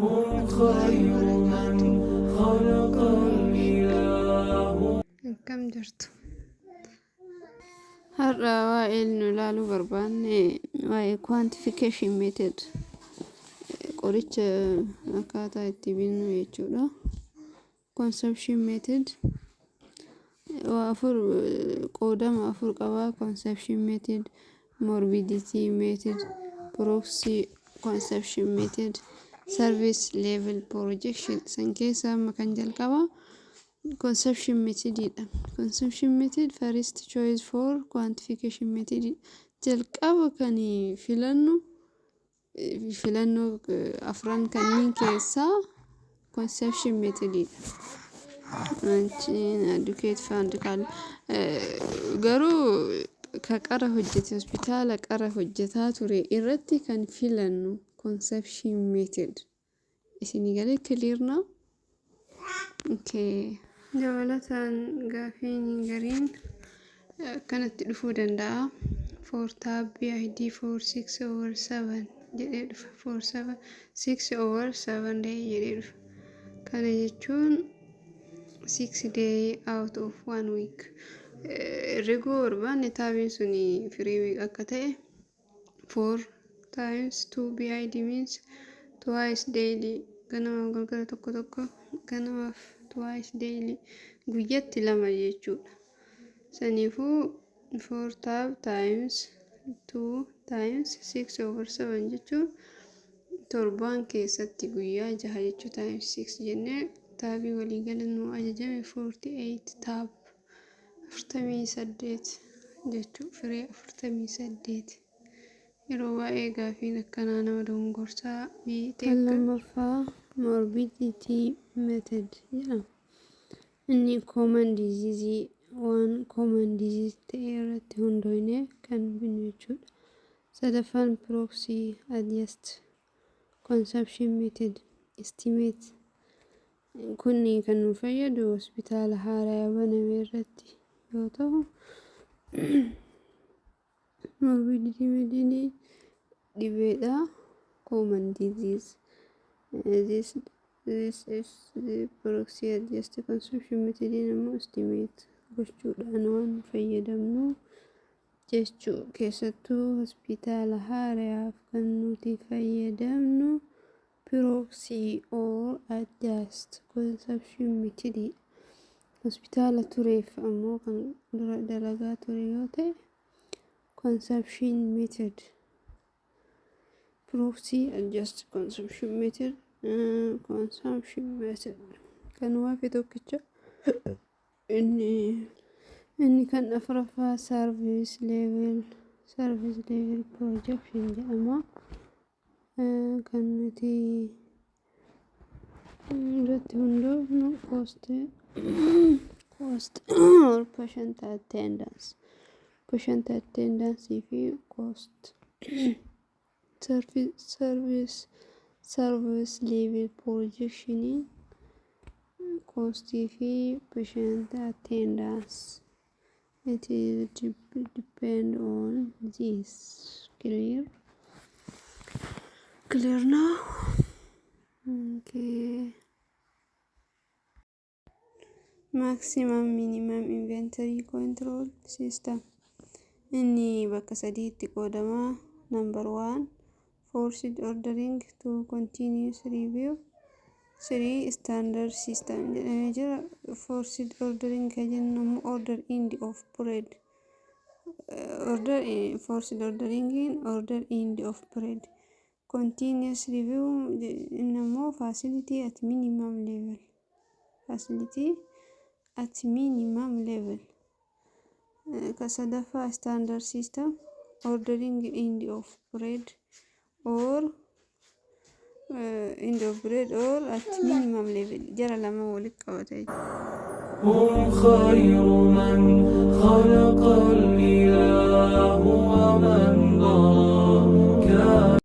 هم warahmatullaahi خير من wabarakaatuh. خلق الإله. Akkam jirtu? Har'a waa'ee nu ilaaluu barbaanne waa'ee quantification method, qoricha akkaataa itti binnu jechuudha. Consumption method waa afur, qoodama afur qaba. Consumption method, morbidity method, proxy consumption method, service level projection. San keessa amma kan jalqaba consumption method dha. Consumption method first choice for quantification method. Jalqaba kan filannu, filannoo afran kanneen keessaa, consumption method dha. Adequate fund kan garuu ka qara hojjete, hospitaala qara hojjetaa ture irratti kan filannu consumption method. Isinii galee? Clear now? Okay. Dabalataan gaafiin gariin akkanatti dhufuu danda'a. Four tab BID 4 6 over 7 jedhee dhufa. 4 7 6 over 7 day jedhee dhufa. Kana jechuun 6 day out of one week. Herreguu barbaanne, tabiin sun firii meeqa akka ta'e, 4 times 2 BID means twice daily, ganamaaf galgala tokko tokko, ganamaaf twice daily, guyyatti lama jechuudha. Saniifuu 4 tab times 2 times 6 over 7 jechuun torbaan keessatti guyyaa jaha jechuu, times 6 jennee tabii waliigala nu ajajame 48 tab, 48 jechuu, firee 48. Yeroo baay'ee gaafiin akkanaa nama dogongorsaa. Kan lammaffaa morbidity method jedhama. Inni common disease, waan common disease ta'e irratti hundoofnee kan binnu jechuudha. Sadaffaan proxy adjust consumption method estimate. Kun kan nu fayyadu hospitaala haaraa baname irratti yoo ta'u, morbidity method dhibeedha. Common disease. This is the proxy adjust consumption method immoo estimate gochuudhaan waan fayyadamnu jechuu. Keessattuu hospitaala haaraaf kan nuti fayyadamnu proxy or adjust consumption method. Hospitaala tureef ammoo, kan dura dalagaa ture yoo ta'e, consumption method, proxy adjust consumption method, consumption method. Kan waafe tokkicha inni kan afuraffaa service level projection jedhama. Kan nuti irratti hundoofnu cost or patient attendance, patient attendance fi cost. Service level projection costii fi patient attendance, it is depend on this. Clear now? Okay. Maximum minimum inventory control system inni bakka sadiitti qoodama. Number one, forced ordering; two, continuous review; three, standard system jedhamee jira. Forced ordering kan jennu ammoo order end of period, order forced ordering, order end of period. Continuous review inni ammoo facility at minimum level, facility at minimum level. Ka sadaffaa standard system, ordering end of period or end of period or at minimum level, jara lama walitti qabata. هم خير من خلق الإله ومن برا.